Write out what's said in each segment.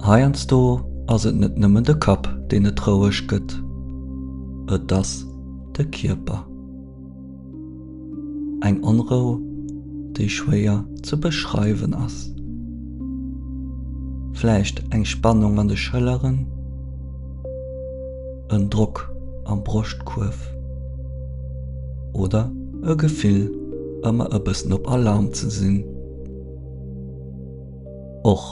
Heiansdo ass et net nëmmen de Kapp, deen net roueg gëtt, et ass de Kierper. Eng Onrou, déi schwéier ze beschreiwen ass. Vläicht eng Spannung an de Schëlleren, en Drock am Broschtkuerf oder e Gefill, ëmmer e bëssen op Alarm ze sinn. Och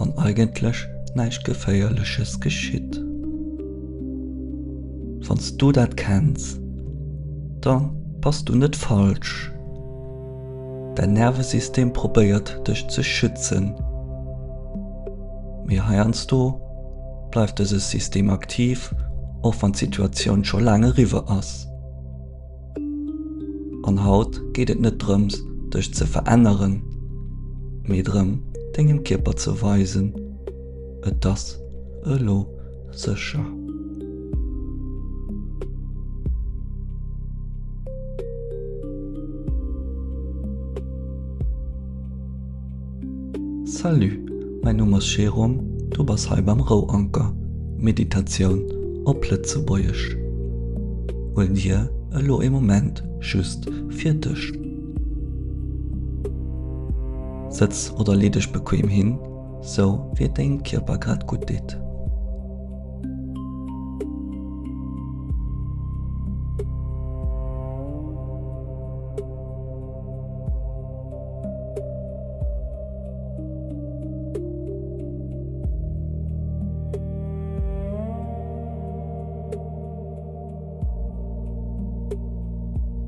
wann eigentlech näischt Geféierleches geschitt. Wann s du dat kenns, da bass du net falsch. Däin Nervesystem probéiert dech ze schützen, mee heiansdo bleift dëse System aktiv, och wann d'Situatioun scho laang eriwwer ass. An haut geet et net drëms, dech ze veränneren, mee drëm, dengem Kierper ze weisen, Et ass elo sécher. Salut, mäin Numm ass Jérôme, du bass hei beim Rouanker, Meditatioun op Lëtzebuergesch. Huel dir elo ee Moment just fir dech. Sëtz oder lee dech bequem hin, sou wéi et dengem Kierper grad gutt deet.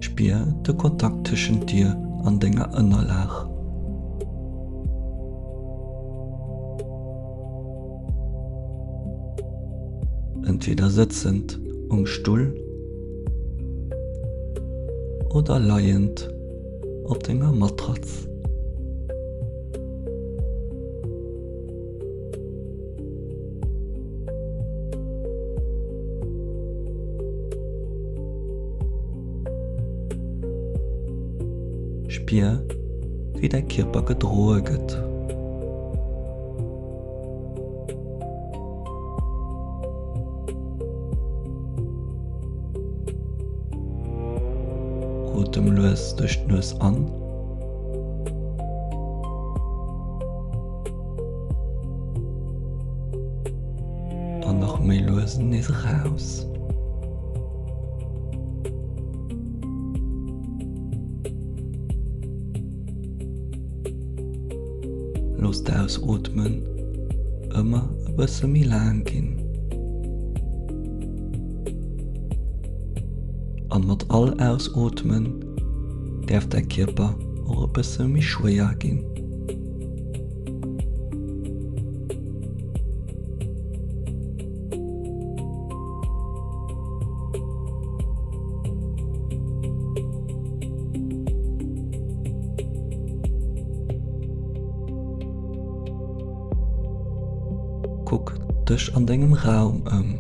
Spier de Kontakt tëschent dir an denger Ënnerlag. Entweder sëtzend um Stull oder leiend op denger Matratz. Spier, wéi däi Kierper gedroe gëtt. Otem lues duerch d'Nues an. An nach méi lues nees eraus. Looss d'Ausootmen ëmmer e bësse méi laang ginn. An mat all Ausootmen däerf däi Kierper och e bësse méi schwéier ginn. Kuck dech an dengem Raum ëm.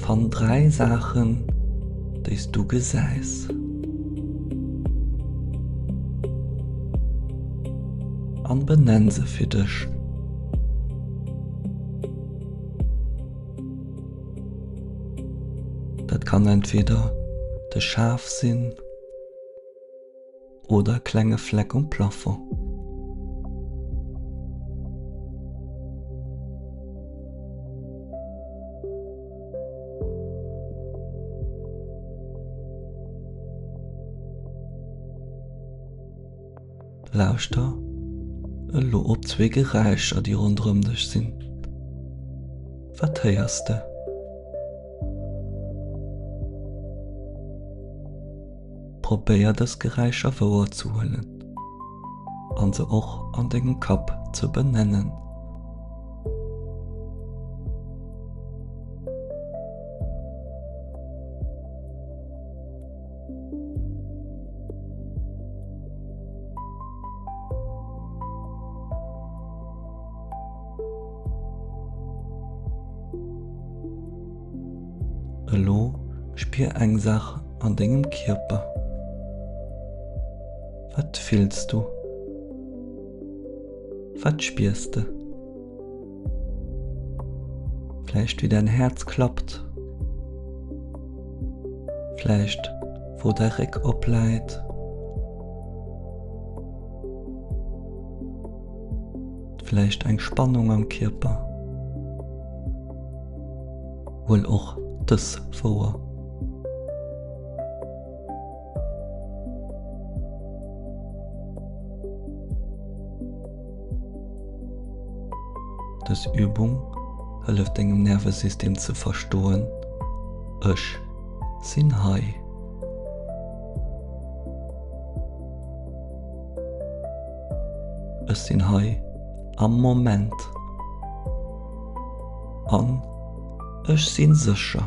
Fann 3 Saachen, déi s du gesäis. An benenn se fir dech. Dat kann entweder de Schaf sinn oder e klenge Fleck um Plafond. Lauschter elo op zwee Geräischer, déi ronderëm dech sinn. Wat héiers de? Probéier dës Geräischer wouerzehuelen an se och an dengem Kapp ze benennen. Elo spier eng Saach an dengem Kierper. Wat fills du? Wat spiers de? Vläicht wéi däin Häerz klappt. Vläicht wou däi Réck opläit. Vläicht eng Spannung am Kierper. Huel och dës wouer. Dës Übung hëlleft dengem Nervesystem ze verstoen, Ech sinn hei. Ech sinn hei am Moment an ech sinn sécher.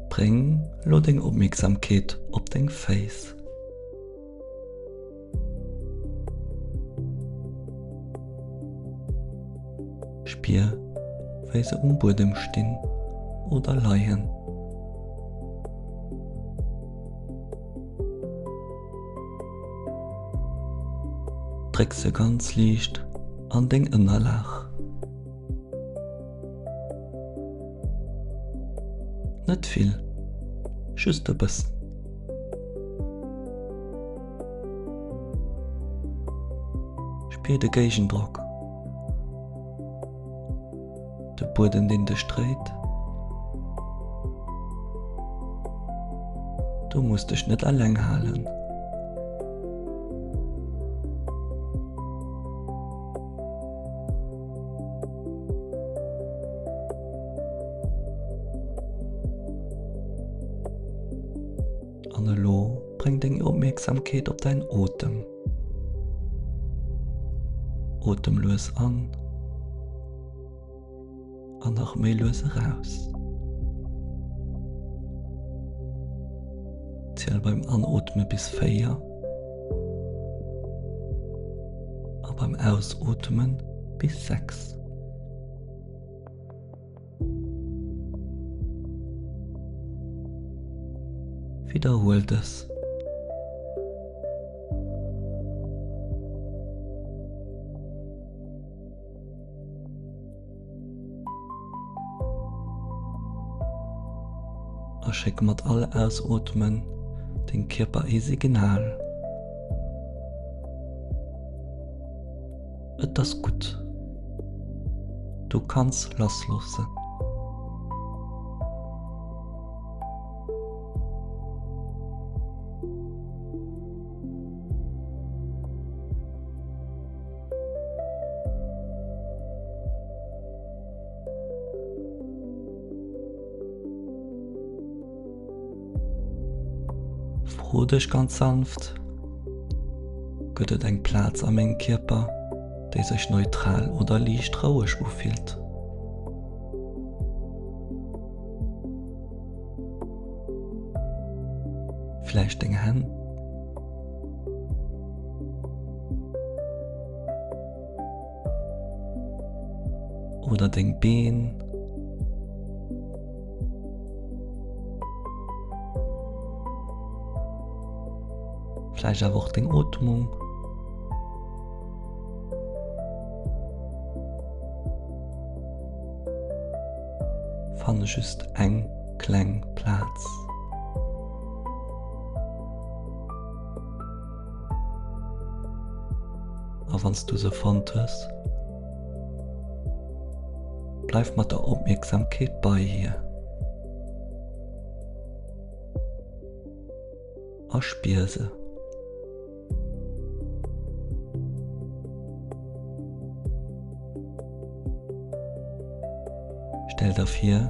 Bréng lo deng Opmierksamkeet op deng Féiss. Spier, wéi se um Buedem stinn oder leien. Dréck se ganz liicht an deng Ënnerlag. Net vill, just e bëssen. Spier de Géigendrock, de Buedem deen dech dréit. Du muss dech net eleng halen. An elo bréng deng Opmierksamkeet op däin Otem. Otem lues an an nach méi lues eraus. Ziel beim Anootme bis 4 a beim Ausootme bis 6. Widderhuel dës. A schéck mat all Ausootmen dengem Kierper ee Signal. Et ass gutt. Du kanns lassloossen. Fro dech ganz sanft, Gëtt et eng Plaz a mengem Kierper, déi sech neutral oder liicht roueg ufillt? Vläicht deng Hänn? Oder deng Been? Vläicht awer och deng Ootmung. Fanne just eng kleng Plaz. A wann s du se fonnt hues, bleif mat der Opmierksamkeet bei hir. A spier se. Stell der vir,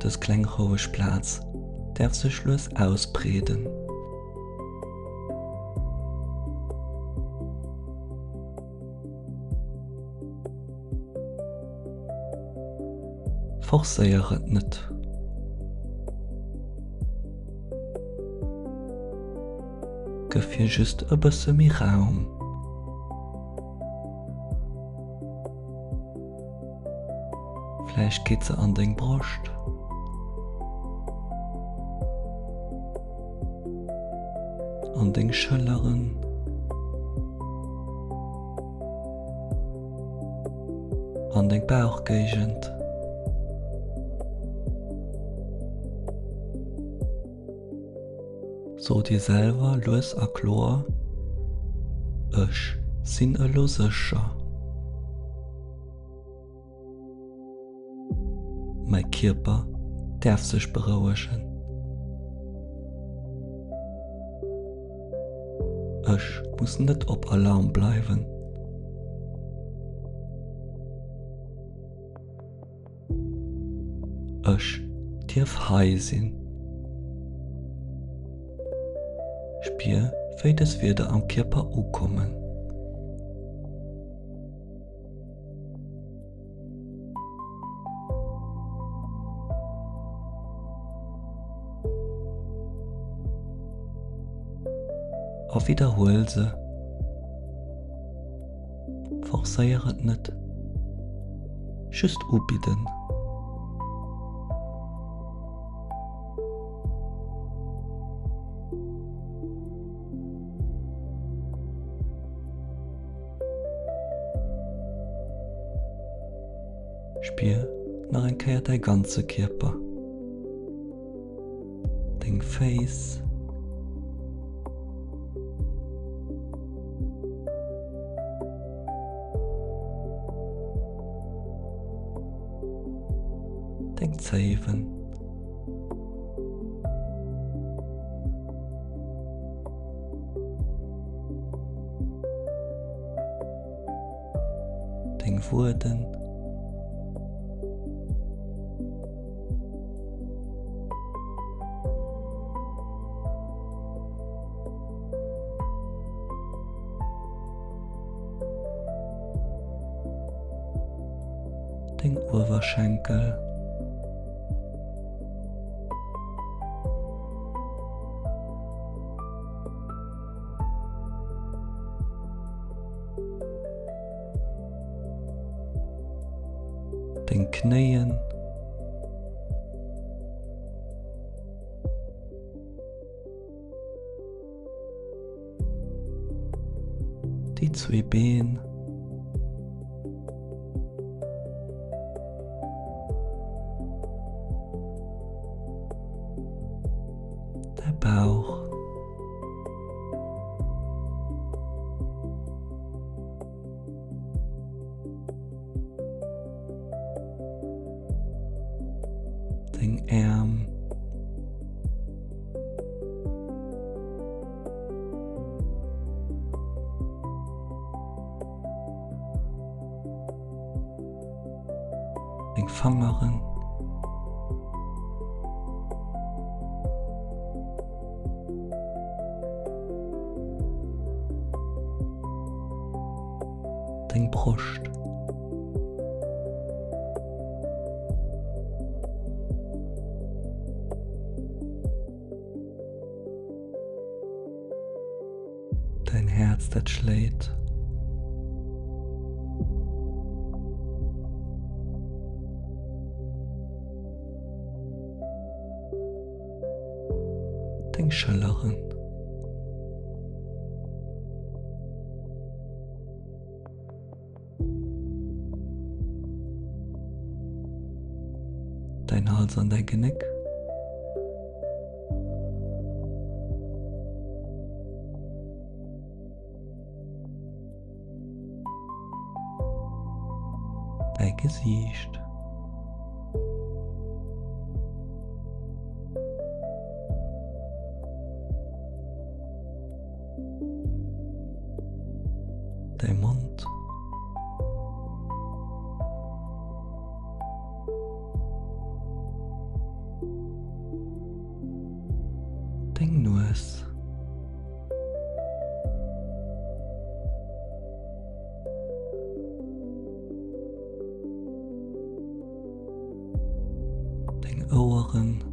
dës kleng roueg Plaz däerf sech lues ausbreeden. Forcéier et net. Gëff hir just e bësse méi Raum. Vläicht geet se an deng Broscht. An deng Schëlleren. An deng Bauchgéigend. So dir selwer lues a kloer, Ech sinn elo sécher. Mäi Kierper däerf sech berouegen. Ech muss net op Alarm bleiwen. Ech dierf hei sinn. Spier, wéi dës Wierder am Kierper ukommen. A widderhuel se. Forcéier et net. Just ubidden. Spier nach eng Kéier däi ganze Kierper, deng Féiss, deng Zéiwen. Deng Wueden. Deng Uewerschenkel. Deng Knéien. Déi zwee Been. Däi Bauch. Deng Äerm. Deng Fangeren. Deng Broscht. Däin Häerz dat schléit. Deng Schëlleren. Däin Hals an däi Genéck. Däi Gesiicht. Däi Mond. Deng Nues. Deng Oueren.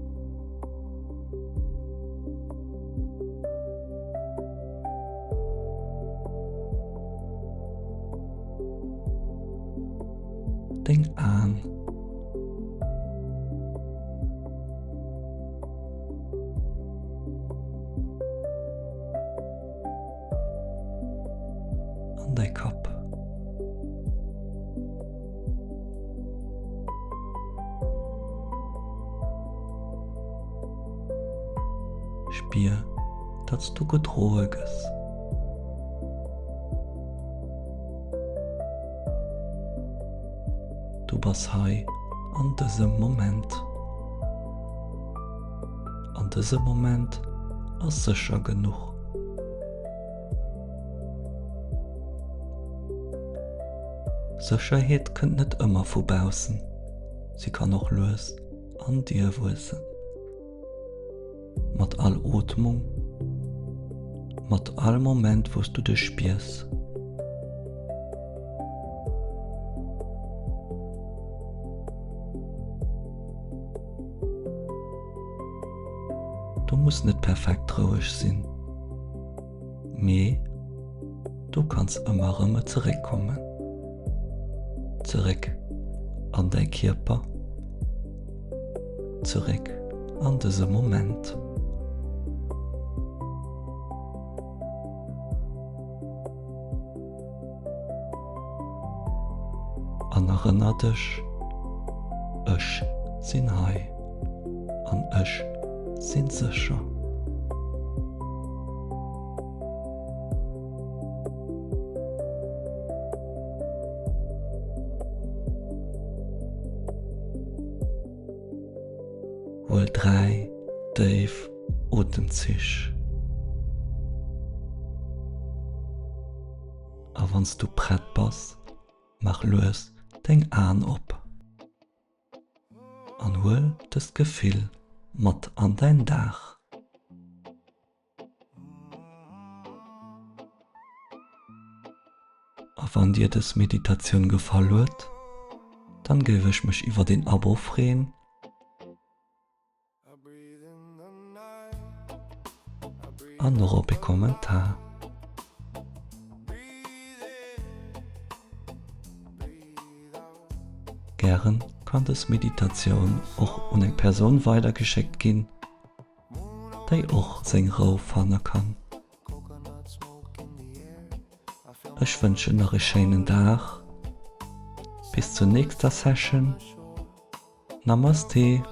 Deng Aen. Spier, datt s du gedroe gëss. Du bass hei an dësem Moment. An dëse Moment ass sécher genuch. Sécherheet kënnt net ëmmer vu baussen, si kann och lues an dir wuessen. Mat all Ootmung, mat all Moment wou s du dech spiers. Du muss net perfekt roueg sinn, mee du kanns ëmmer erëm zeréckkommen. Zeréck an däi Kierper, zeréck an dëse Moment. An erënner dech, Ech sinn hei an ech sinn sécher. Huel 3 déif Otemzich. A wann s du prett bass, maach lues deng Aen op an huel dëst Gefill mat an däin Dag. A wann dir dës Meditatioun gefall huet, dann géif ech mech iwwert een Abo freen. An och op ee Kommentar. Gären kann dës Meditatioun och un eng Persoun weidergeschéckt ginn, déi och seng Rou fanne kann. Ech wënschen nach e schéinen Dag, bis zur nächster Session. Namaste.